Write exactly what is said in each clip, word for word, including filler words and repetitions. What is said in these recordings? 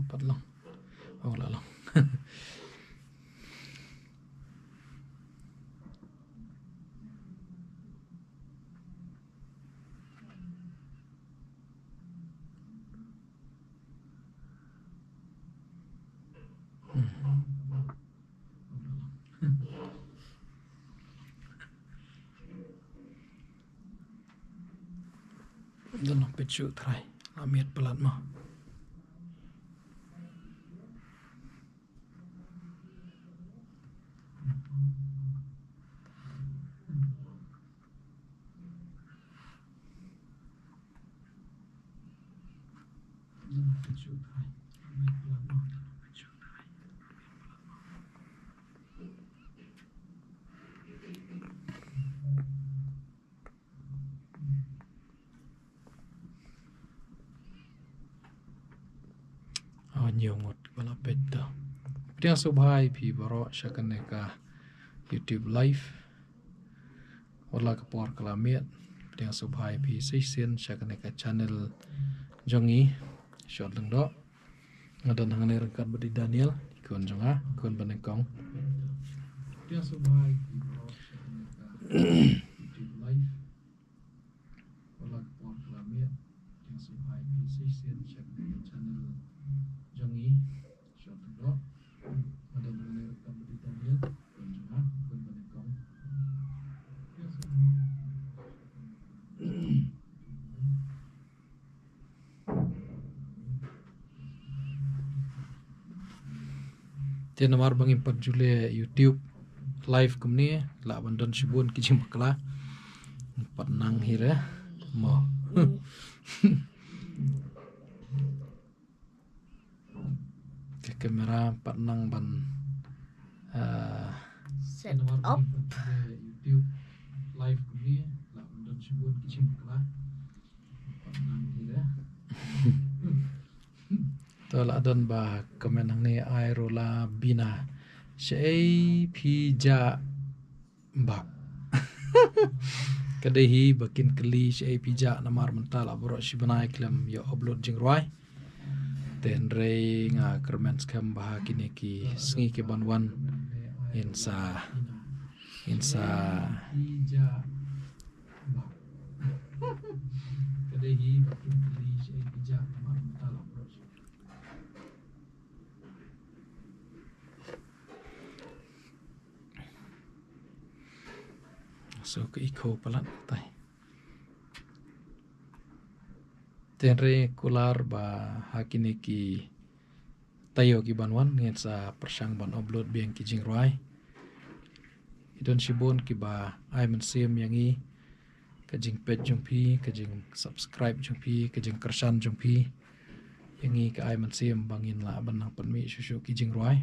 Pat long. Oh, la long. Don peit shuh trai. La miet palat mo. Ah, ñiew ngut ba la peit to. Pdiang sngewbha ïa phi baroh sha kane ka YouTube live. Wat la ka por ka la miet. Pdiang sngewbha ïa phi shisien sha kane ka channel jong ngi. Short Lyngdoh. Nga don hangne ryngkat bad i Daniel, i khun jong nga, khun ba nyngkong. Pdiang sngewbha ïa phi baroh sha kane ka YouTube live. Wat la ka por ka la miet. Pdiang sngewbha ïa phi shisien sha kane ka channel jong ngi. Short Lyngdoh. Nga don hangne ryngkat bad i Daniel, khun jong nga, khun ba nyngkong. Pdiang sngewbha. Te namar ba ngim pat ju leh YouTube live kumne, lah ban don shibun ki jingbakla. Pat nang hi re mo. Ka kamera pat nang ban, ah, set up. To la don ba comment hangne, ai Rola Bina. Shaei phi jah bah. Ka dei hi ba kin kylli shaei phi jah namar mynta la baroh shi bnai khlem ïa upload jingrwai. Te hynrei nga kyrmen skhem ba ha kine ki sngi ki ban wan ngin sa, ngin sa. So ka echo palat tai. Te hynrei kular ba ha kine ki taïew ki ban wan ngin sa pyrshang ban upload biang ki jingrwai. I don shibun kiba ai mynsiem ïa ngi, ka jingpeit jong phi, ka jingsubscribe jong phi, ka jingkyrshan jong phi ïa ngi ka ai mynsiem ba ngin lah ban nang pynmih shuh shuh ki jingrwai.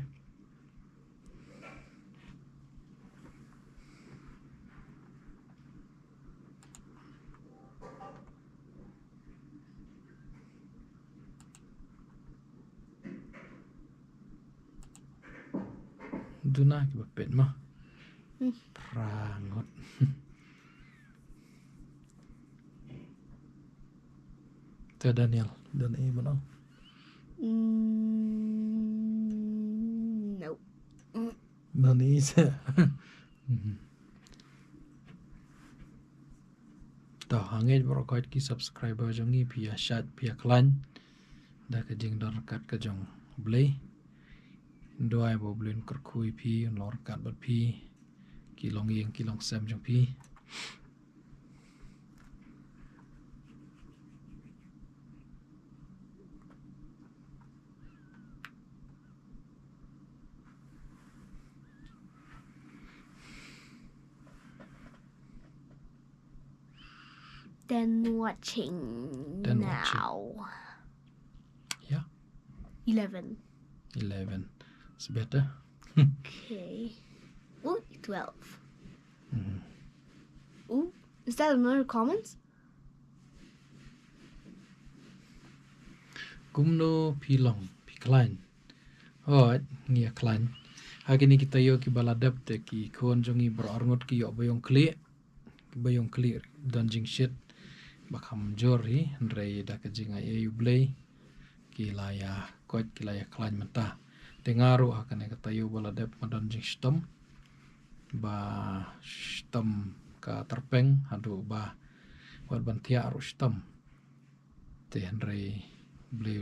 Duna kiba peit mo. Hmm. Phra ngut. Te Daniel, don ei mo? Mm, no. Don ei sa. Mhm. To, ha ngeit baroh khoit ki subscriber jong ngi, phi ïa shait, phi ïa khlaiñ da ka jingdon ryngkat ka jong U Blei. Duwai ba U Blei un kyrkhu ïa phi, un long ryngkat bad phi, ki longïing ki longsem jong phi. Ten watching. Ten watching now. Yeah. Eleven. Eleven. It's better. Okay. Ooh, twelve. Mhm. Ooh, is that another comments? Kumno phi long, phi khlaiñ? Hooid, ngi ïa khlaiñ. Ha kine ki taïew kiba la dep te ki khun jong ngi baroh arngut ki ïoh ba ïong khlieh. Ba ïong khlieh don jingshit ba kham jur hi, hynrei da ka jingai ei U Blei ki la ïa koit, ki la ïa khlaiñ mynta. Te nga ruh ha kane ka taïew ba la dep nga don jingshitom ba shitom ka tyrpeng haduh ba wat ban thiah ruh shitom. Te hynrei Blei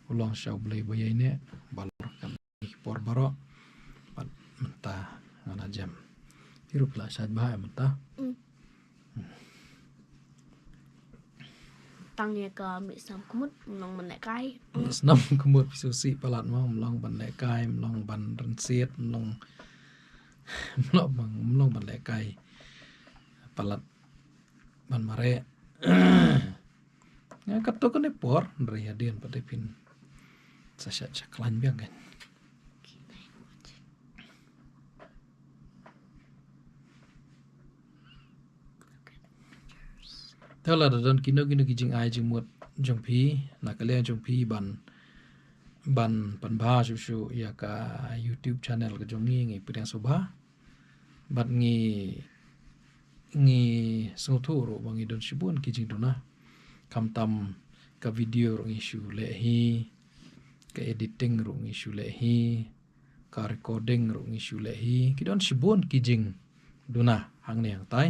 u long sha U Blei ba ïaineh, ba la rah ka por baroh. Bad mynta nga la jem. Phi ruh phi la shait bha mynta. Mm. Tang ïa ka mih snam ka mut, ym long ban lehkai. Mih snam ka mut phi sngewsih palat mo, ym long ban lehkai, ym long ban rynsied, ym long, ym long ban, ym long ban lehkai. Palat ban mareh. Nga katto katne por, hynrei hadien pat de phin sa shait sha khlaiñ biang kan. Te lada don kino kino ki jingai jingmut jong phi, na ka liang jong phi ban, ban pynbha shuh shuh ïa ka YouTube channel ka jong ngi, ngi pdiang sngewbha. Bad ngi, ngi sngewthuh ruh ba ngi don shibun ki jingduna. Khamtam ka video ruh ngi shu leh hi, ka editing ruh ngi shu leh hi, ka recording ruh ngi shu leh hi. Ki don shibun ki jingduna hangne hangtai.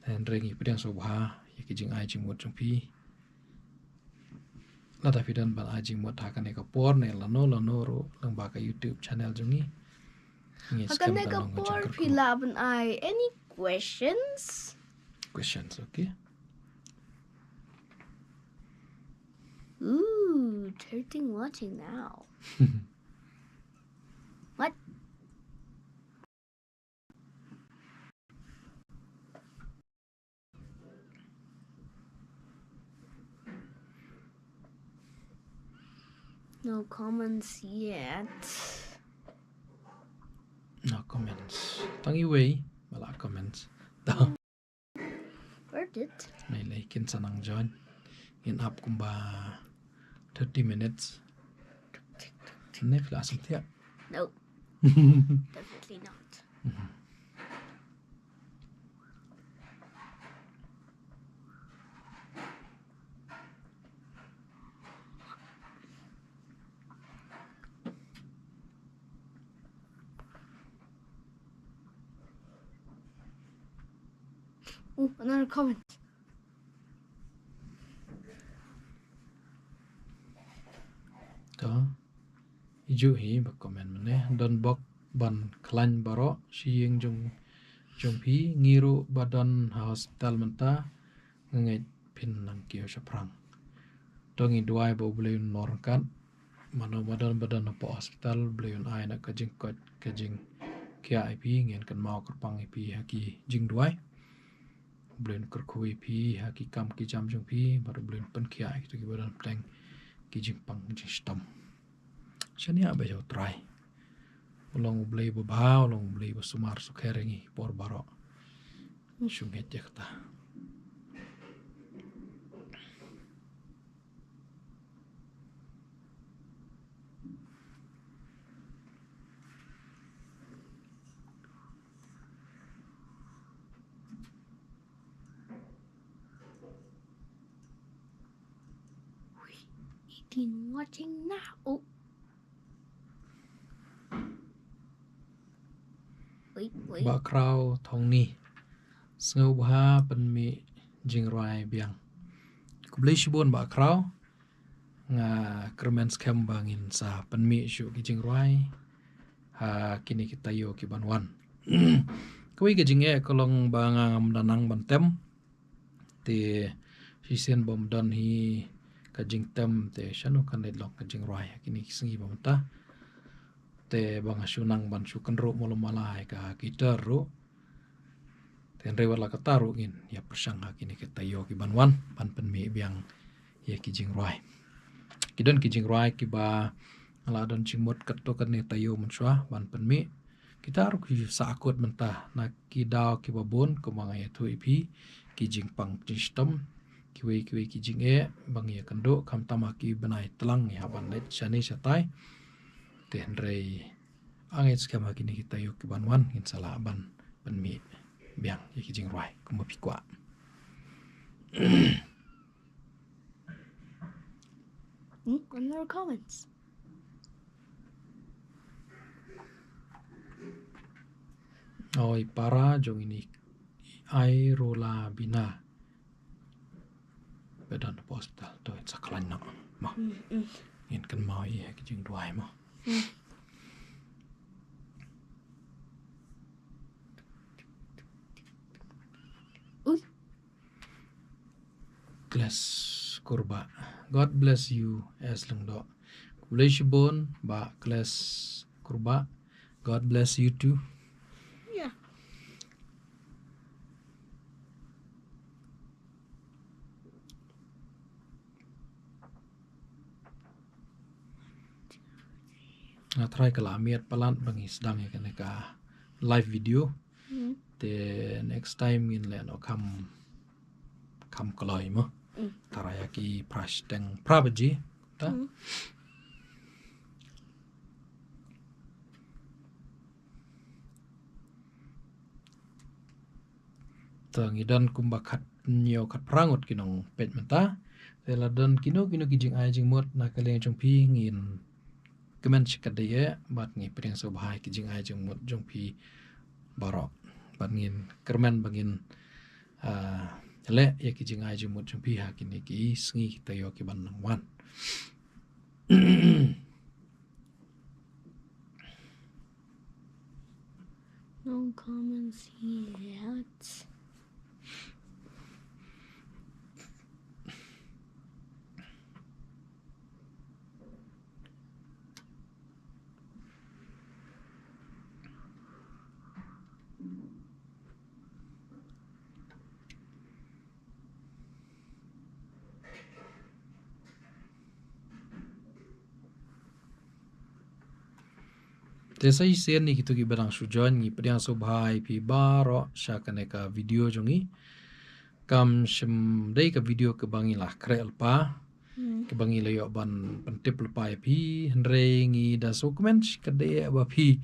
Hynrei ngi pdiang sngewbha ïa ki jingai jingmut jong phi. Lada phi don ban ai jingmut ha kane ka por ne lano lano ruh lyngba ka YouTube channel jong ngi. Ngi ha skhem kane ka por phi lah ban ai any questions? Questions, okay. Ooh, thirteen watching now. What? No comments yet. No comments. Tang iwei ba la comments. Worth it. Nai lei kin sa nang join. Ngin ap kumba thirty minutes. Ne phi la sngewthuh? No. Definitely not. Oh, another comment. To. Iju hi ba comment mane. Don bok ban khlaiñ baroh shi ïing jong, jong phi, ngi ruh ba don ha hospital mynta. Nga ngeit phin nang kiew shaphrang. To ngi duwai ba U Blei un nor kat. Mano ba don ba don hapoh hospital, U Blei un ai na ka jingkoit ka jingkhiah ïa phi, ngin kynmaw kyrpang ïa phi ha ki jingduwai. U Blei un kyrkhu ïa phi ha ki kam ki jam jong phi, bad U Blei un pynkhiah ïa kito kiba don pdeng ki jingpang jingshitom. Shaniah bad U Trai. U long U Blei ba bha, u long U Blei ba sumar sukher ïa ngi por baroh. Shu ngeit ïa kata. Eighteen watching now. Oh. Wait, wait. Bah Kraw Thongni. Sngewbha pynmih jingrwai biang. Khublei shibun Bah Kraw. Nga kyrmen skhem ba ngin sa pynmih shuh ki jingrwai ha kine ki taïew ki ban wan. Kawei ka jingeh ka long ba nga ngam da nang ban tem. Te shisien bym don hi ka jingtem te shano kan leit long ka jingrwai ha kine ki sngi ba mynta. Te ba nga shu nang ban shu kynruh mala mala ïa ka guitar ruh. Te hynrei wat la katta ruh ngin ïa pyrshang ha kine ki taïew ki ban wan ban pynmih biang ïa ki jingrwai. Ki don ki jingrwai kiba la don jingmut katto katne taïew mynshuwa ban pynmih. Kita ruh ki sahkut mynta na ki daw kiba bun kumba nga ïathuh ïa phi, ki jingpang jingshitom, kiwei kiwei ki jingeh ba ngi ïakynduh, khamtam ha ki bnai tlang ngi hap ban leit shane shatai. Te hynrei nga ngeit skhem ha kine ki taïew ki ban wan ngin sa lah ban pynmih biang ïa ki jingrwai kumba phi kwah. Hmm? Another comments. Oi para jong ini, ai rola bina. Bedan hospital to in saklan no. Ma. Hmm, hmm. In kan mau i ha ki jingduwai ma. Hmm. Ui. Kles Kurba. God bless you, S Lyngdoh. Khublei shibun, Bah Kles Kurba. God bless you too. Yeah. Nga try ka la miet palat ba ngi sdang ïa kane ka live video. Hmm. Te next time ngin leh noh kham, kham kloi mo. Hmm. Tara ïa ki phra shiteng phra baje. Ta? Hmm. Ta ngi don kumba khatñiew khatphra ngut ki nongpeit mynta. Te la don kino kino ki jingai jingmut na ka liang jong phi ngin kmen shikatdei eh, bad ngi pdiang sngewbha ïa ki jingai jingmut jong phi baroh. Bad ngin kyrmen ba ngin, ah, leh ïa ki jingai jingmut jong phi ha kine ki sngi ki taïew ki ban nang wan. No comments yet. Te sa shisien ïa kito kiba dang shu join, ngi pdiang sngewbha ïa phi baroh sha kane ka video jong ngi. Kam shym dei ka video kaba ngi la khreh lypa. Hmm. Kaba ngi la ïoh ban pyntip lypa ïa phi, hynrei ngi da sngewkmen shikatdei ba phi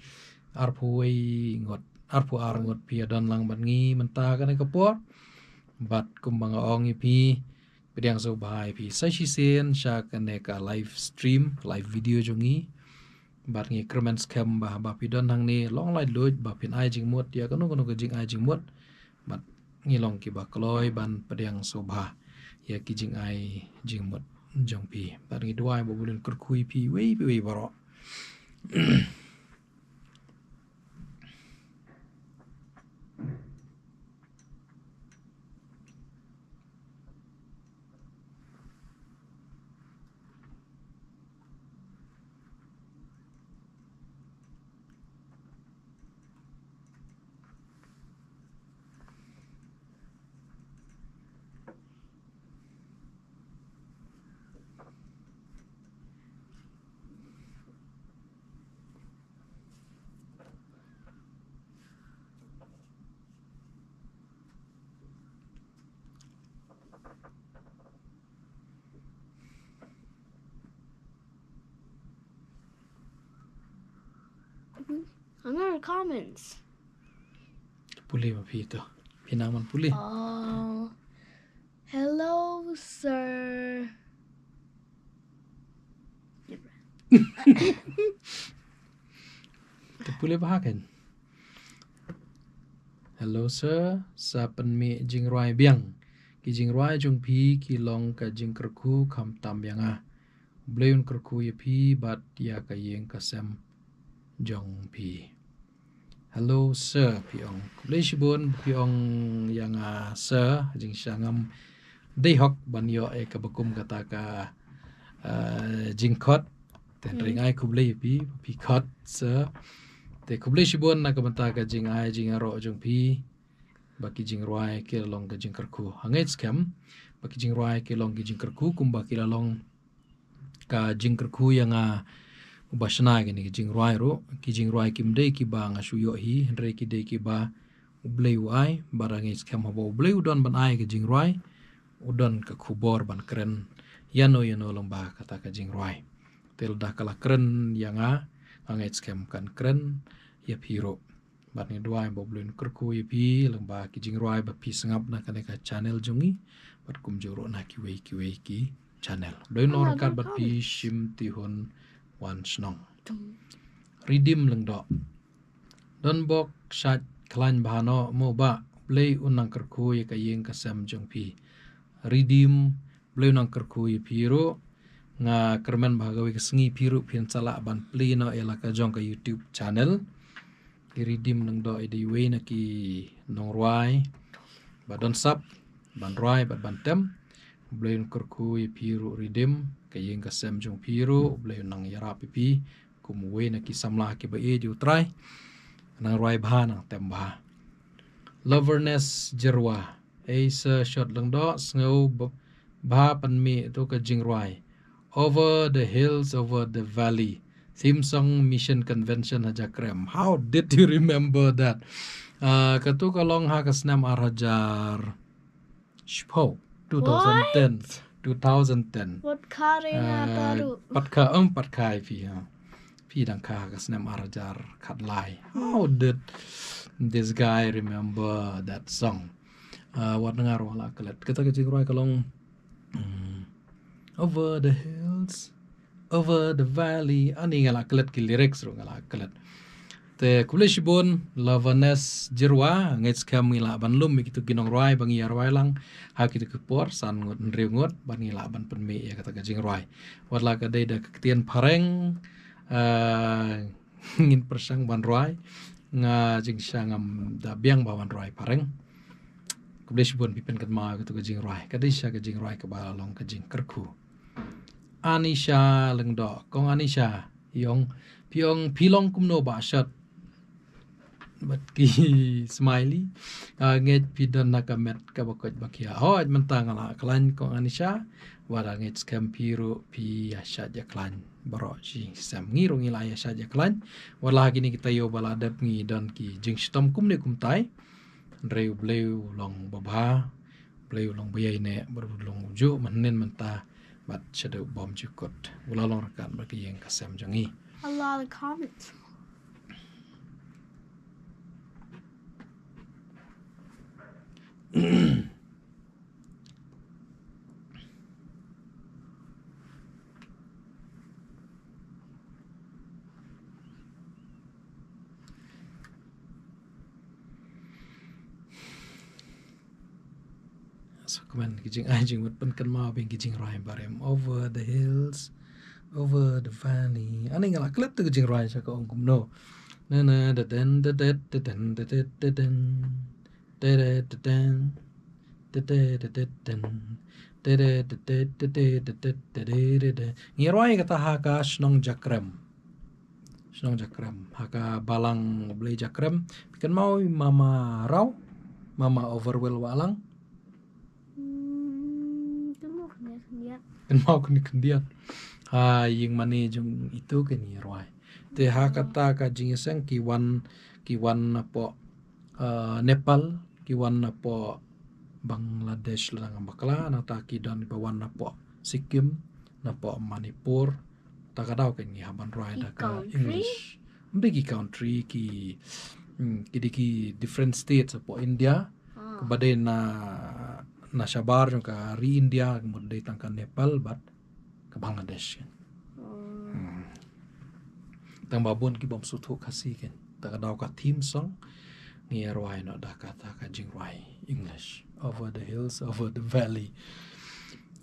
arphew wei ngut, arphew ar ngut phi ïa don lang bad ngi mynta kane ka por. Bad kumba nga ong ïa phi, pdiang sngewbha ïa phi sa shisien sha kane ka live stream, live video jong ngi. Bad ngi kyrmen skhem ba, ba phi don hangne long laitluid ba phin ai jingmut ïa kano kano ka jingai jingmut. Bad ngi long kiba kloi ban pdiang sngewbha ïa ki jingai jingmut jong phi. Bad ngi duwai ba U Blei un kyrkhu ïa phi wei pa wei baroh. Another comments. Pule ma phi to. Phi nang man pule. Oh. Hello, sir. Te pule bha kan. Hello, sir. Sa pynmih jingrwai biang. Ki jingrwai jong phi ki long ka jingkyrkhu khamtam ïa nga. U Blei un kyrkhu ïa phi bad ïa ka ïing ka sem jong phi. Hello, sir, phi ong. Khublei shibun, phi ong ïa nga, sir, jingshisha ngam dei hok ban ïoh ïa kaba kum kata ka, eh, jingkhot. Te hynrei nga ai khublei ïa phi, phi khot, sir. Te khublei shibun na ka bynta ka jingai jingïaroh jong phi. Ba ki jingrwai ki la long ka jingkyrkhu. Nga ngeit skhem ba ki jingrwai ki long ki jingkyrkhu kumba ki la long ka jingkyrkhu ïa nga uba shna kine ki jingrwai ruh. Ki jingrwai kim dei kiba nga shu ïoh hi, hynrei ki dei kiba U Blei u ai, bad nga ngeit skhem haba U Blei u don ban ai ka jingrwai, u don ka khubor ban kren ïano ïano lyngba kata ka jingrwai. Te lada ka la kren ïa nga, nga ngeit skhem kan kren ïa phi ruh. Bad ngi duwai ba U Blei un kyrkhu ïa phi lyngba ki jingrwai ba phi sngap na kane ka channel jong ngi. Bad kumjuh ruh na kiwei kiwei ki channel. Doi nor kat bat pi shim ti hun wan shnong. Redeem Lyngdoh. Don bok shait khlaiñ bha noh mo Bah, Blei un nang kyrkhu ïa ka ïing ka sem jong phi. Redeem, Blei un nang kyrkhu ïa phi ruh. Nga kyrmen ba ha kawei ka sngi phi ruh phin sa lah ban plie noh ïa la ka jong ka YouTube channel. I Redeem Lyngdoh i dei iwei na ki nongrwai ba don sap ban rwai bad ban tem. Blei un kyrkhu ïa phi ruh Redeem, ka ïing ka sem jong phi ruh Blei un nang ïarap ïa phi kum uwei na ki samla kiba ïeit ïa u Trai. Nang rwai bha, nang tem bha. Loverness Jyrwa, ei sa shot Lyngdoh, sngew b-, bha pynmih tu ka jingrwai Over the Hills, Over the Valley, theme song Mission Convention ha Jakrem. How did you remember that? Ah, katu ka long ha ka snem ar hajar shiphew, two thousand ten. What? Two thousand ten. Wat kha re na, ah, taru. Pat kha, em, pat kha ïa phi, ha. Phi dang kha ha ka snem ar hajar khatlai. How did this guy remember that song? Ah, wat nga ruh la klet. Kata ka jingrwai ka long, mm, Over the Hills, Over the Valley. Ani nga la klet ki lyrics ruh nga la klet. Te khublei shibun, Loverness Jyrwa, ngeit skhem ngi lah ban lum ïa kitu ki nongrwai ba ngi ïa rwai lang ha kitu ki por, san ngut hynriew ngut, ban ngi lah ban pynmih ïa kata ka jingrwai. Wat la ka dei da ka ktien phareng, eh, ngin pyrshang ban rwai, nga jingshisha ngam da biang ba ban rwai phareng. Khublei shibun phi pynkynmaw ïa katu ka jingrwai, ka dei shisha ka jingrwai kaba long ka jingkyrkhu. Anisha Lyngdoh, kong Anisha, ïong, phi ong, phi long kumno ba shot bad ki smiley. Ah, ngeit phi don na ka met kaba koit ba khia. Hooid mynta nga la khlaiñ kong Anisha. Wat la ngeit skhem phi ruh phi ïa shait ïa khlaiñ baroh shi sem. Ngi ruh ngi la ïa shait ïa khlaiñ. Wat la ha kine ki taïew ba la dep ngi don ki jingshitom kumne kumtai. Hynrei u Blei u long babha, Blei u long baïaineh, bad u long ujuh mynhynnin mynta bad shaduh bymjukut. U la long ryngkat bad ka ïing ka sem jong ngi. A lot of comments. Sa kmen ki jingai jingmut pynkynmaw biang ki jingrwai barim. Over the hills, over the valley. Ani nga la klet tu ki jingrwai sa ka ong kumno. Na na da den da det da den da det da den. Da da da den. Da da da da den. Da da da da da da da da da da da. Ngi rwai kata ha ka shnong Jakrem. Shnong Jakrem, ha ka balang Blei Jakrem. Phi kynmaw i Mama Raw, Mama Overwell Wahlang. Hmm, kynmaw kane khyndiat. Kynmaw kane khyndiat. Ha ïing mane jong itu kane rwai. Te ha kata ka jingïaseng ki wan, ki wan napoh, ah, Nepal, ki wan napoh Bangladesh lada ngam bakla, nangta ki don ba wan napoh Sikkim, napoh Manipur, ta ka daw kan ngi hap ban rwai da ka English. Ym dei ki country, ki, hmm, ki dei ki different states hapoh India. Ah. Kaba dei na, na shabar jong ka ri India, ka mut dei tang ka Nepal bad ka Bangladesh. Hmm. Tang ba bun ki bym sngewthuh Khasi kan. Ta ka daw ka theme song ngi rwai noh da kata ka jingrwai English. Over the hills, over the valley.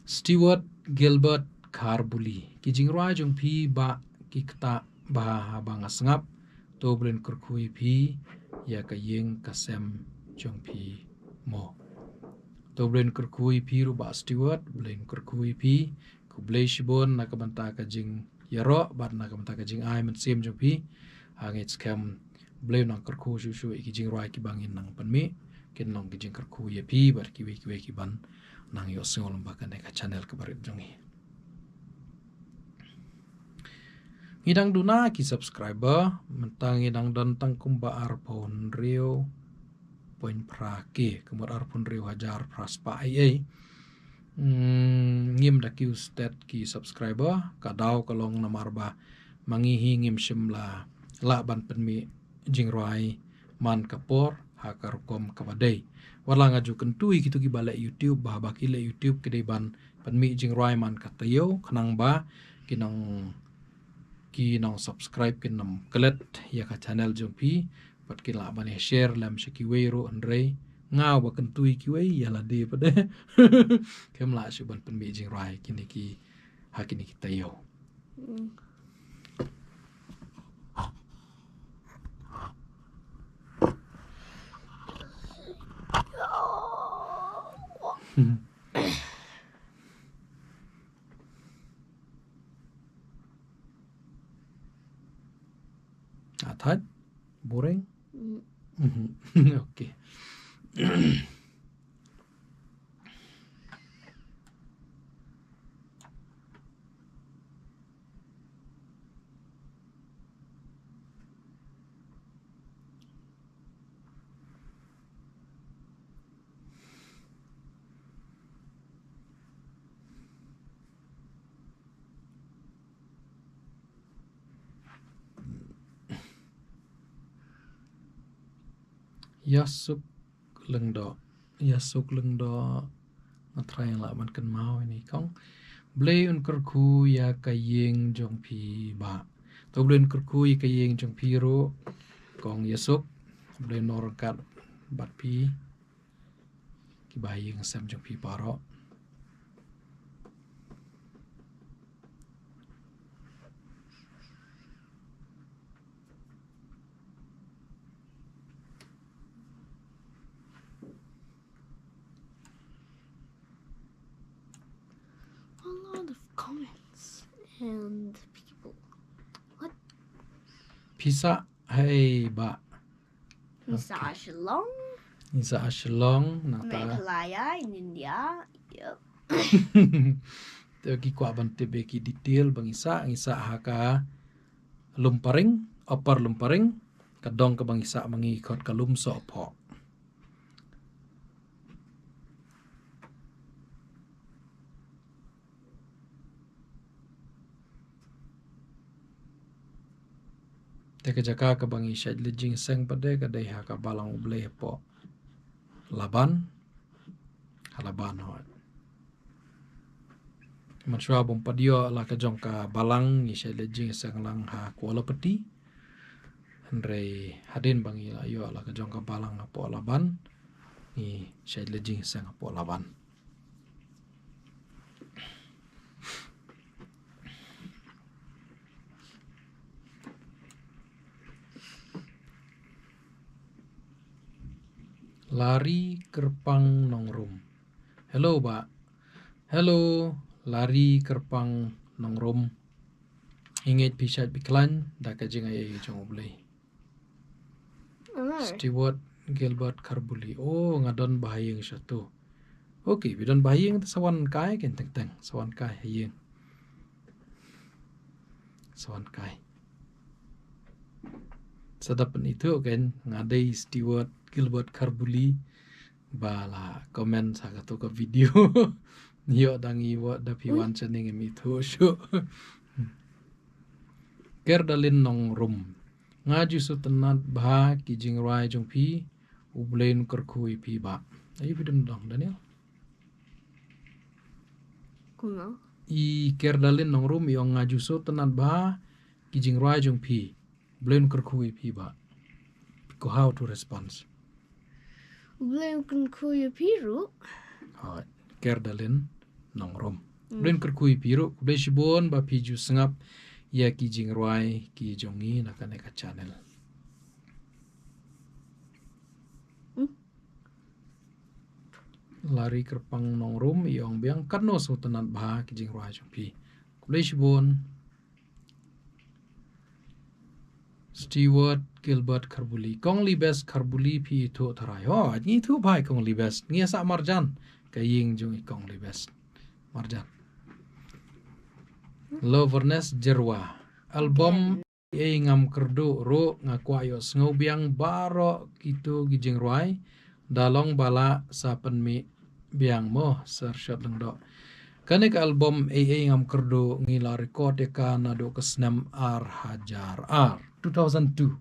Stewart Gilbert Kharbuli. Ki jingrwai jong phi ba ki kta ba haba nga sngap. To Blei un kyrkhu ïa phi ïa ka ïing ka sem jong phi mo. To Blei un kyrkhu ïa phi ruh Bah Stewart, Blei un kyrkhu ïa phi. Khublei shibun na ka bynta ka jingïaroh bad na ka bynta ka jingai mynsiem jong phi. Ha ngeit skhem Blei un nang kyrkhu shuh shuh ïa ki jingrwai kiba ngin nang pynmih, kin long ki jingkyrkhu ïa phi bad kiwei kiwei kiban nang ïohsngew lyngba kane ka channel kaba rit jong ngi. Ngi dang duna ki subscriber, mynta ngi dang don tang kumba arphew hynriew point phra K, ka mut arphew hynriew hajar phra spah ei ei. Hmm, ngim da kiew stet ki subscriber, ka daw ka long namar ba ma ngi hi ngim shym la lah ban pynmih jingrwai man ka por ha ka rukom kaba dei. Wat la nga ju kyntu ïa kitu kiba leh YouTube, ba haba ki leh YouTube ki dei ban pynmih jingrwai man ka taïew, khnang ba ki nong, ki nong subscribe kin ym klet ïa ka channel jong phi, bad kin lah ban ïa share lem sha kiwei ruh, hynrei nga ba kyntu ïa kiwei ïa lade pat de. Kim lah shuh ban pynmih jingrwai kine ki, ha kine ki taïew. Mm. Atat, boring. Mm. Okay. Ïa suk lyngdoh. Ïa suk lyngdoh. Nga trai lah ban kynmaw ïa ini kong. Blei un kyrkhu ïa ka ïing jong phi bah. To Blei un kyrkhu ïa ka ïing jong phi ruh. Kong ïa suk. Blei un nor kat bad phi. Ki ba ïing sem jong phi baroh. A lot of comments and people. What? Pisa, hey, ba. Ngi sah Shillong. Ngi sah Shillong, nangta Meghalaya in India. Yep. Te ki kwah ban tip ïa ki detail ba ngi sah, ngi sah ha ka Lumparing, Upper Lumparing, ka dong kaba ngi sah ma ngi khot ka Lumsohphoh. Te ka jaka kaba ngi shait leit jingïaseng pat de ka dei ha ka Balang U Blei hapoh Laban. Ha Laban hoi. Mynshuwa bym pat ïoh la ka jong ka Balang, ngi shait leit jingïaseng lang ha Kualapati. Hynrei hadien ba ngi la ïoh la ka jong ka Balang hapoh Laban, ngi shait leit jingïaseng hapoh Laban. Lari Kyrpang Nongrum. Hello, bah. Hello, Lari Kyrpang Nongrum. Ngi ngeit phi shait phi khlaiñ da ka jingaiei jong U Blei. Stewart Gilbert Kharbuli. Oh, nga don bha ha ïing shatu. Okay, phi don bha ha ïing te sa wan kai ken teng teng. Sa wan kai ha ïing. Sa wan kai. Sa da pynithuh ken nga dei Stewart Gilbert Kharbuli. Ba la comment ha kato ka video. Ïoh dang ïoh da phi wan sha ïing ngim ithuh shuh. Kerdalin Nongrum. Nga ju sngewtynnat bha ki jingrwai jong phi, U Blei un kyrkhu ïa phi bah. Aïu phi dang dong, Daniel? Kumno? I Kerdalin Nongrum i ong nga ju sngewtynnat bha ki jingrwai jong phi. U Blei un kyrkhu ïa phi bah. Ko how to response. U Blei un kyrkhu ïa phi ruh. Hooid, Kerdalin Nongrum. U Blei un kyrkhu ïa phi ruh, khublei shibun ba phi ju sngap ïa ki jingrwai ki jong ngi na kane ka channel. Hmm? Lari Kyrpang Nongrum i ong biang katno sngewtynnat bha ki jingrwai jong phi. Khublei shibun. Stewart Gilbert Kharbuli. Kong Libes Kharbuli phi ithuh tharai. Oh, ngi ithuh bha i Kong Libes. Ngi ïa sah marjan. Ka ïing jong i Kong Libes. Marjan. Loverness Jerwa. Album Ei Ngam Kyrduh ruh nga kwah ïoh sngew biang baroh kito ki jingrwai. Da long ba lah sa pynmih biang mo, Sir Shot Lyngdoh. Kane ka album Ei Ei Ngam Kyrduh ngi la record ïa ka naduh ka snem ar hajar ar, two thousand two.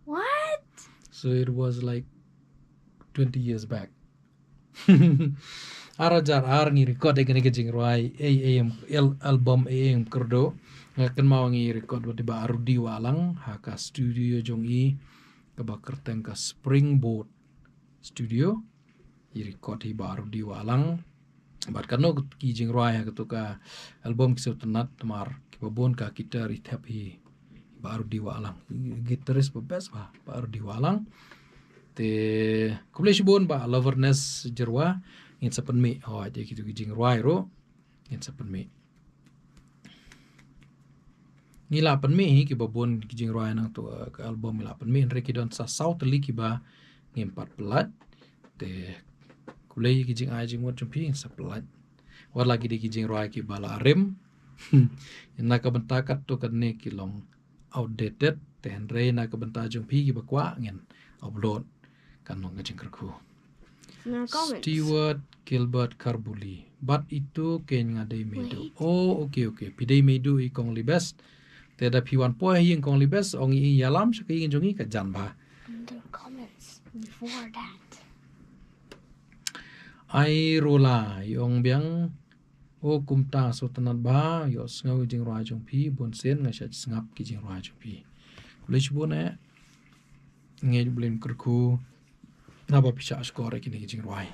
What? So it was like twenty years back. Ar hajar ar ngi record ïa kane ka jingrwai, ei, ei, em, el-, album, ei, em, kyrduh. Nga kynmaw ngi record wat i Bah Rudi Wahlang, ha ka studio jong i, kaba kyrteng ka Springboard Studio. I record hi Bah Rudi Wahlang. Bad kano ki jingrwai ha kato ka album ki sngewtynnat namar kiba bun ka guitar i thep hi Bah Rudi Wahlang. Guitarist ba best Bah, Bah Rudi Wahlang. Te khublei shibun Bah Loverness Jyrwa, ngin sa pynmih, oh, ïa kito ki jingrwai ruh ngin sa pynmih. Ngi la pynmih hi kiba bun ki jingrwai nangto, eh, ka album ngi la pynmih, hynrei ki don sa saw tylli kiba ngim pat pyllait. Te khublei ki jingai jingmut jong phi, ngin sa pyllait. Wat la ki dei ki jingrwai kiba la rim. Na ka bynta katto katne ki long outdated, te hynrei na ka bynta jong phi kiba kwah ngin upload, kan long ka jingkyrkhu. Na comments. Stewart Gilbert Karbuli. Bad itu kein nga dei Meidu. Wait. Oh, okay, okay. Phi dei Meidu i Kong Libes. Te da phi wan poi ha ïing Kong Libes, ong i ïalam sha ka ïing jong i ka jan bha. Under comments before that. Ai Rola, i ong biang. O kumta sngewtynnat bha, ïohsngew i jingrwai jong phi, bun sien nga shait sngap ki jingrwai jong phi. Khublei shibun eh. Ngeit U Blei un kyrkhu naba phi shah shkor ïa kine ki jingrwai.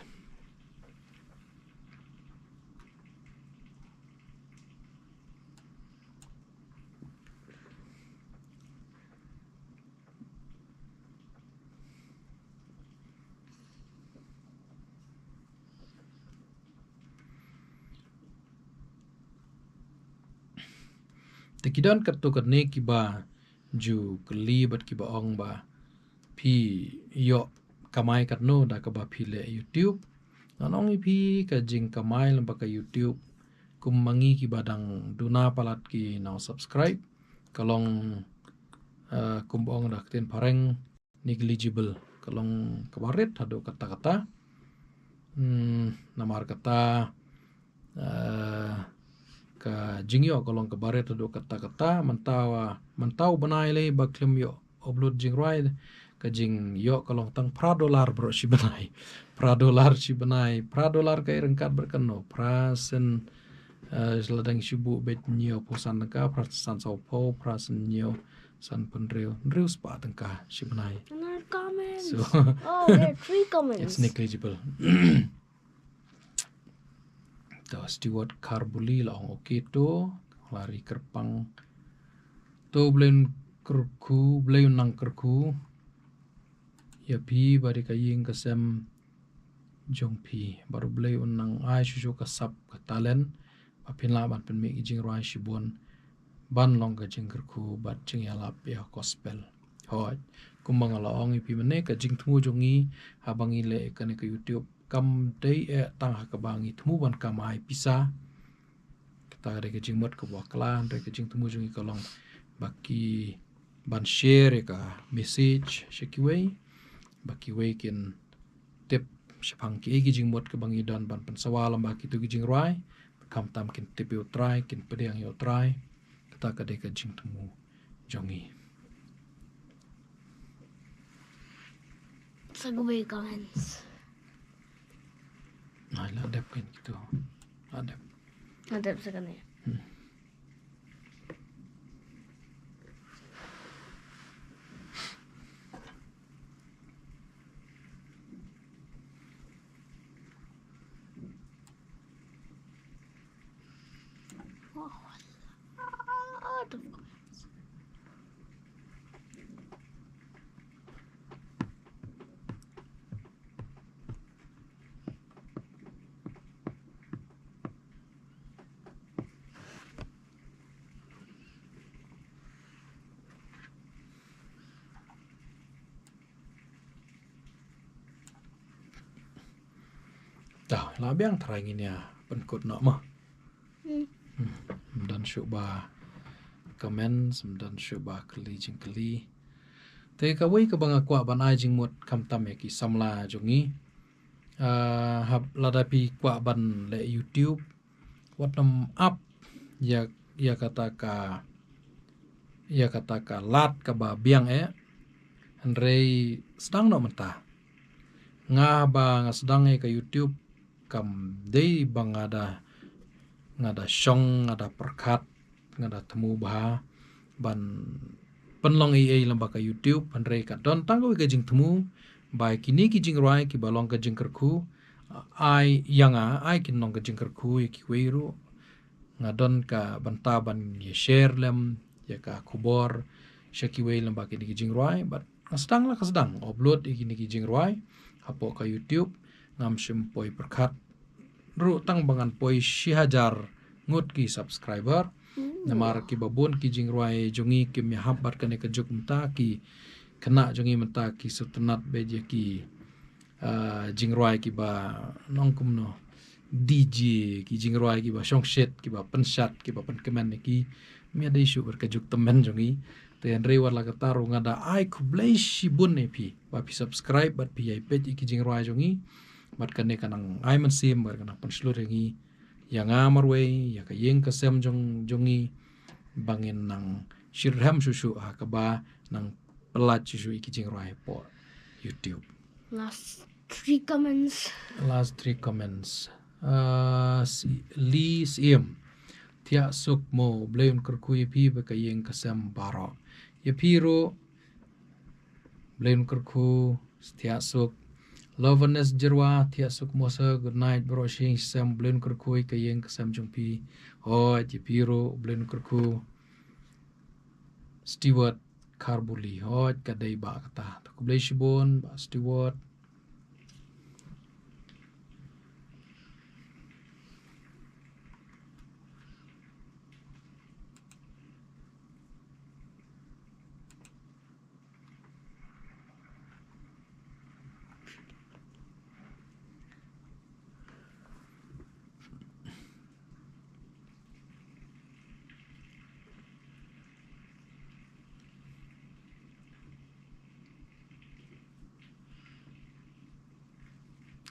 Te ki don katto katne kiba ju kylli bad kiba ong ba phi ïoh kamai katno da kaba phi leh YouTube. Ngan ong ïa phi ka jingkamai lyngba ka YouTube, kum ma ngi kiba dang duna palat ki nang subscribe, ka long, eh, kumba ong da ka ktien phareng, negligible, ka long kaba rit haduh katta katta. Hmm, namar kata, eh, ka jingïoh ka long kaba rit haduh katta katta, mynta, mynta u bnai lei ba khlem ïoh upload jingrwai, ka jingïoh ka long tang phra dollar bro shi bnai. Phra dollar shi bnai, phra dollar ka i ryngkat bad kano, phra sien, eh, lada ngi shu buh beit hynñiew phew san tyngka, phra san saw phew, phra sien hynñiew, san phew hynriew, hynriew spah tyngka shi bnai. Another comment. So, oh, there are three comments. It's negligible. To Stewart Karbuli la ong okay to, Lari Kyrpang. To U Blei un kyrkhu, U Blei un nang kyrkhu ïa phi bad ïa ka ïing ka sem jong phi. Bad U Blei un nang ai shuh shuh ka sap ka talent ba phin lah ban pynmih ki jingrwai shibun ban long ka jingkyrkhu bad jingïalap ïa gospel. Hooid, kumba nga la ong ïa phi mynne, ka jingthmu jong ngi haba ngi leh kane ka YouTube kam dei eh tang ha kaba ngi thmu ban kamai pisa. Kata ka dei ka jingmut kaba bakla, hynrei ka jingthmu jong ngi ka long ba ki ban share ïa ka message sha kiwei, ba kiwei kin tip shaphang kiei ki jingmut kaba ngi don ban pynsawa lyngba kito ki jingrwai, khamtam kin tip ïa U Trai, kin pdiang ïa U Trai. Kata ka dei ka jingthmu jong ngi. Sa kawei comments. Ai, la dep kan kito. La dep. La dep sa kane. Hmm. Wow, a lot of comments. Ta, la biang trai ngin ïa pynkut noh mo. Hmm. Hmm. Ym don shuh ba comments, ym don shuh ba kylli jingkylli. Te kawei kaba nga kwah ban ai jingmut khamtam ïa ki samla jong ngi. Ah, hap lada phi kwah ban leh YouTube, wat nym ap ïa, ïa kata ka, ïa kata ka lad kaba biang eh. Hynrei sdang noh mynta. Nga ba nga sdang ïa ka YouTube, kam dei ba nga da, nga da shong, nga da pyrkhat, nga da thmu bha ban pynlong ei ei lyngba ka YouTube, hynrei ka don tang kawei ka jingthmu ba kine ki jingrwai kiba long ka jingkyrkhu, ai ïa nga, ai kin long ka jingkyrkhu ïa kiwei ruh. Nga don ka bynta ban ïa share lem ïa ka khubor sha kiwei lyngba kine ki jingrwai, bad nga sdang la ka sdang upload ïa kine ki jingrwai hapoh ka YouTube. Ngam shym poi pyrkhat ruh tang ba ngan poi shi hajar ngut ki subscriber. Namar kiba bun ki jingrwai jong ngi kim ïahap bad kane ka juk mynta, ki khynnah jong ngi mynta ki sngewtynnat beit ïa ki, ah, jingrwai kiba nongkumno, D J, ki jingrwai kiba shongshit, kiba pynshad, kiba pynkmen ïa ki. Ym ïadei shuh bad ka juk tymmen jong ngi. Te hynrei wat la katta ruh nga da ai khublei shibun ïa phi ba phi subscribe bad phi ïai peit ïa ki jingrwai jong ngi. Bad kane ka nang ai mynsiem bad ka nang pynshlur ïa ngi, ïa nga marwei, ïa ka ïing ka sem jong, jong ngi, ba ngin nang shitrhem shuh shuh ha kaba nang pyllait shuh shuh ïa ki jingrwai hapoh YouTube. Last three comments. Last three comments. Ah, si, Li Siem. Thiah suk mo, Blei un kyrkhu ïa phi bad ka ïing ka sem baroh. Ïa phi ruh, Blei un kyrkhu, thiah suk. Loveness Jyrwa, thiah suk mo sir, good night baroh shi ïing shi sem, Blei un kyrkhu ïa ka ïing ka sem jong phi. Hooid, ïa phi ruh, Blei un kyrkhu. Stewart Kharbuli, hooid, ka dei ba kata. Te khublei shibun Bah Stewart.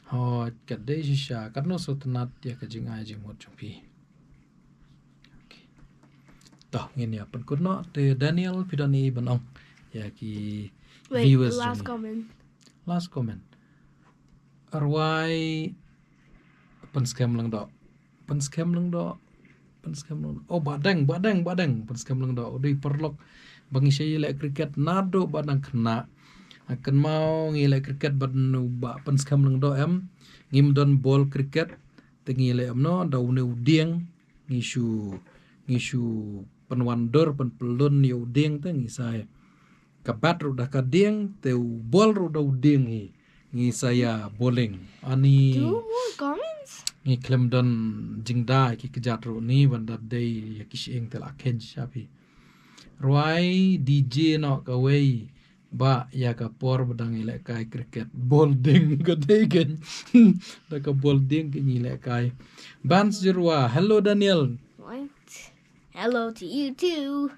Hooid, ka dei shisha, katno sngewtynnat ïa ka jingai jingmut jong phi. Okay. Toh, ngin ïa pynkut noh, te Daniel, phi don ei ban ong ïa ki viewers jong ngi. Wait, last comment. Last comment. Rwai Pynskhem Lyngdoh. Pynskhem Lyngdoh. Pynskhem Lyngdoh. Oh, Bah Deng, Bah Deng, Bah Deng. Pynskhem Lyngdoh. U dei paralok ba ngi shait ïaleh cricket naduh ba dang khynnah. Nga kynmaw ngi ïaleh cricket bad u Bah Pynskhem Lyngdoh em. Ngim don bol cricket. Te ngi ïaleh em noh, da une u dieng. Ngi shu, ngi shu pynwandur, pynpyllun ïa u dieng te ngi sa ïa ka bat ruh da ka dieng, te u bol ruh da u dieng hi. Ngi sa ïa bowling. Ani. Two more comments? Ngi khlem don jingda ki kjat ruh ni, ban da dei ïa ki shyieng te la khein sha phi. Rwai D J noh kawei, ba ïa ka por ba dang ïalehkai cricket. Bol dieng ka dei kein. Da ka bol dieng kein ïalehkai. Bans Jyrwa, hello Daniel. What? Hello to you too.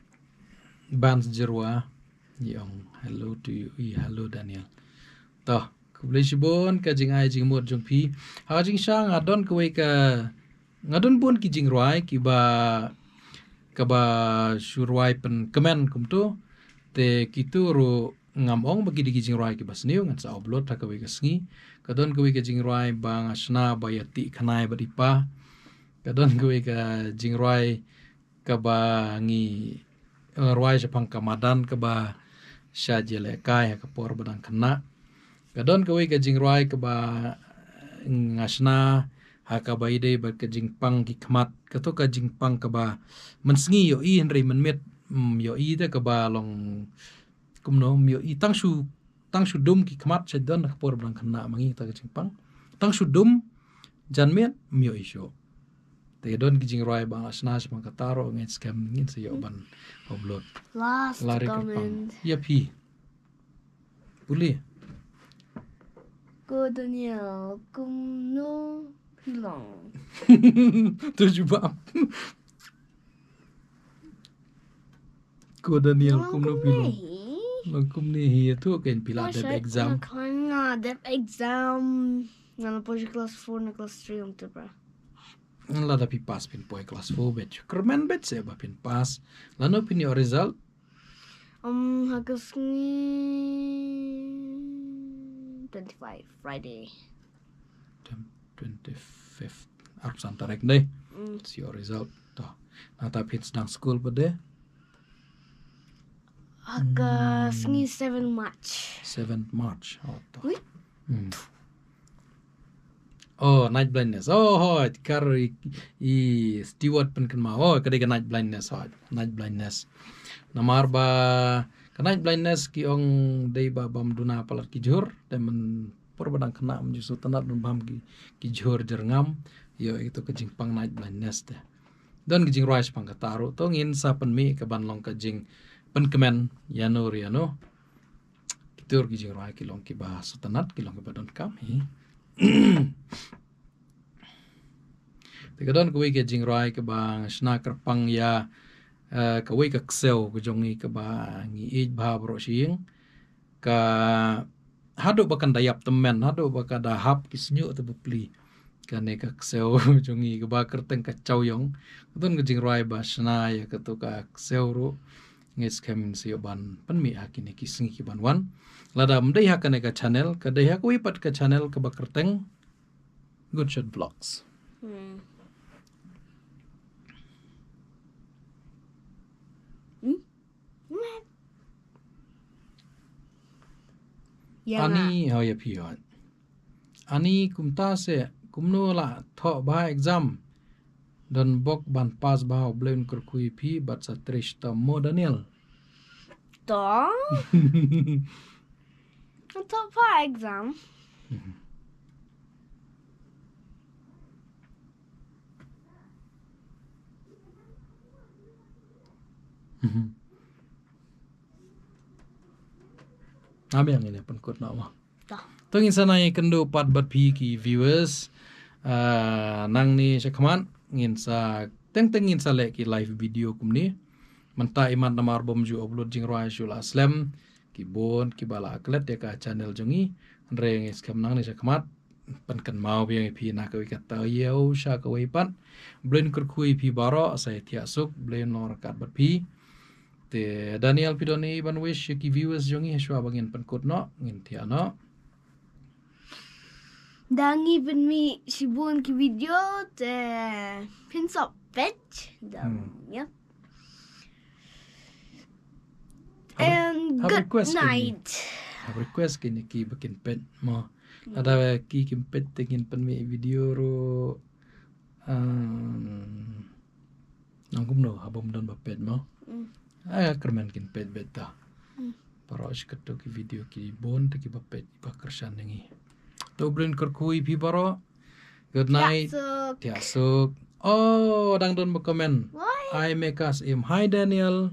Bans Jyrwa. Ïong, hello to you. Ï, hello Daniel. Toh, khublei shibun ka jingai jingmut jong phi. Ha ka jingshisha nga don kawei ka, nga don bun ki jingrwai kiba, kaba shu rwai pynkmen kumto. Te kito ruh ngam ong ba ki dei ki jingrwai kiba sniew, ngan sa upload ha kawei ka sngi. Ka don kawei ka jingrwai ba nga shna ba ïa tih khnai bad i pa. Ka don kawei ka jingrwai kaba ngi, eh, rwai shaphang ka madan kaba shait ïalehkai ha ka por ba dang khynnah. Ka don kawei ka jingrwai kaba nga shna ha kaba ïadei bad ka jingpang ki khmat. Kato ka jingpang kaba mynsngi ïohi hynrei mynmiet, mm, ïohi te kaba long kumno, ym ïohi tang shu, tang shu dum ki khmat shait don ha ka por ba dang khynnah ma ngi kata ka jingpang. Tang shu dum janmiet ym ïohi shuh. Te don ki jingrwai ba nga shna shaphang kata ruh, ngin skhem ngin sa ïoh ban upload. Last comment. Ïa phi. Pule. Ko Daniel, kumno phi long? To jubab. Ko Daniel, kumno phi long? Long kumne hi, to kein phi la dep exam. Nga dep exam. Nga la poi class four na class three ong te bra. Lada phi pass phin poi class four beit. Kyrmen beit se ba phin pass. Lano phin ïoh result? Um, ha ka sngi twenty-five, Friday. Tem-, twenty-fifth, arphew san tarik dei. Mm. Shu result. To. Nangta phi sdang skul pat de? Ha ka sngi seven March. Seven March. Oh, to. Wait. Hmm. Oh, night blindness. Oh, hooid, kar i, i steward pynkynmaw. Oh, ka dei ka night blindness, hooid. Night blindness. Namar ba ka night blindness ki ong dei ba bym duna palat ki jhur, te mynpor ba dang khynnah ym ju sngewtynnat ban bam ki, ki jhur jyrngam, ïoh ito ka jingpang night blindness te. Don ka jingrwai shaphang kata ruh, to ngin sa pynmih ka ban long ka jingpynkmen ïano re ïano. Kito ki jingrwai ki long kiba sngewtynnat, ki long kiba donkam hi. Te ka don kawei ka jingrwai kaba shna kyrpang ïa, eh, kawei ka ksew ka jong ngi kaba ngi ïeit bha baroh shi ïing. Ka haduh ba kan da ïap tymmen, haduh ba ka da hap ki shñiuh te bapli. Kane ka ksew jong ngi kaba kyrteng ka chawïong. Ka don ka jingrwai ba shna ïa kato ka ksew ruh. Ngi skhem sa ïoh ban pynmih ha kine ki sngi ki ban wan. Lada ym dei ha kane ka channel, ka dei ha kawei pat ka channel kaba kyrteng Good Shot Vlogs. Hmm. Hmm? Ïa nga. Ani, oh, ïa phi, oh. Ani, kumta se, kumno la thoh bha exam? Don bok ban pass bha, U Blei un kyrkhu ïa phi bad sa trei shitom mo, Daniel. To? Thoh bha exam. Mhm. Mhm. Ngam ïa ngin ïa pynkut noh mo. To. To ngin sa nang ïakynduh pat bad phi ki viewers. Ah, nangne shakhmat ngin sa teng teng ngin sa leh ki live video kumne. Mynta imat namar bym ju upload jingrwai shuh la slem. Ki bun kiba la klet ïa ka channel jong ngi. Hynrei ngi skhem nangne shakhmat pynkynmaw biang ïa phi na kawei ka taïew sha kawei pat. Blei un kyrkhu ïa phi baroh, sa ïathiah suk, Blei un long ryngkat bad phi. Te Daniel, phi don ei ban wish ïa ki viewers jong ngi shuwa ba ngin pynkut noh, ngin thiah noh? Da ngi pynmih shibun ki video te phin sa peit da. Hmm. Ïa. Hap re-, and hap good request kine. Night. Hap request kine kiba kin peit mo. Hmm. Lada ki kim peit te ngin pynmih video ruh, um, nang kumno, haba ym don ba peit mo. Hmm. Ah, kyrmen kin peit beit ta. Hmm. Baroh shi katto ki video ki bun te kiba peit, kiba kyrshan ïa ngi. To Blei un kyrkhu ïa phi baroh. Good night. Thiah suk. Thiah suk. Oh, dang don ba comment. Why? Ai Mekas Im. Hi Daniel.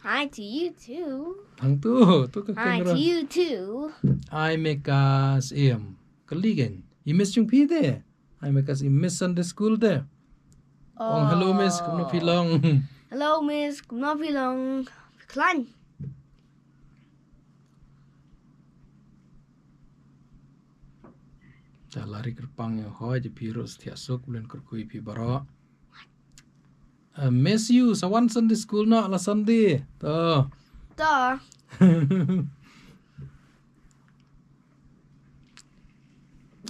Hi to you too. Hang tu, tu ka kamera. Hi to you too. Ai Mekas Im. Kylli kein. I miss jong phi te. Ai Mekas Im, miss Sunday school te. Ong hello miss, kumno phi long? Hello miss, kumno phi long? Khlaiñ. Te la ri kyrpang ïa u, hooid ïa phi ruh, sa thiah suk, Blei un kyrkhu ïa phi baroh. Uh, miss you, sa wan Sunday school noh la Sunday. To. To.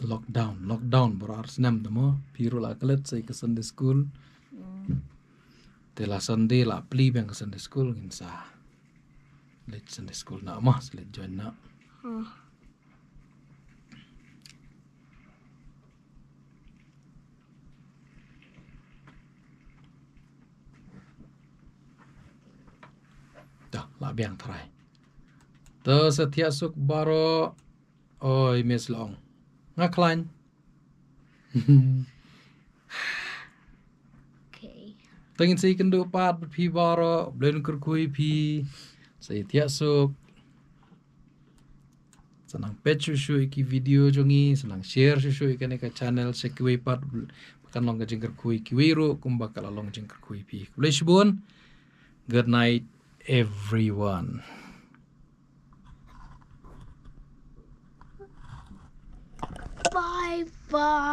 Lockdown, lockdown baroh ar snem te mo. Phi ruh la klet sa ïa ka Sunday school. Hmm. Te la Sunday la plie biang ka Sunday school, ngin sa leit Sunday school noh mo, sa leit join noh. Hmm. Dah, la biang trai. To sa thiah suk baroh. Oi, miss long. Nga khlaiñ. Okay. Te ngin sa ïakynduh pat bad phi baroh, Blei un kyrkhu ïa phi. Sa ïathiah suk. Sa nang peit shuh shuh ïa ki video jong ngi, sa nang share shuh shuh ïa kane ka channel sha kiwei pat, ba kan long ka jingkyrkhu ïa kiwei ruh kumba ka la long jingkyrkhu ïa phi. Khublei shibun. Good night everyone. Bye bye.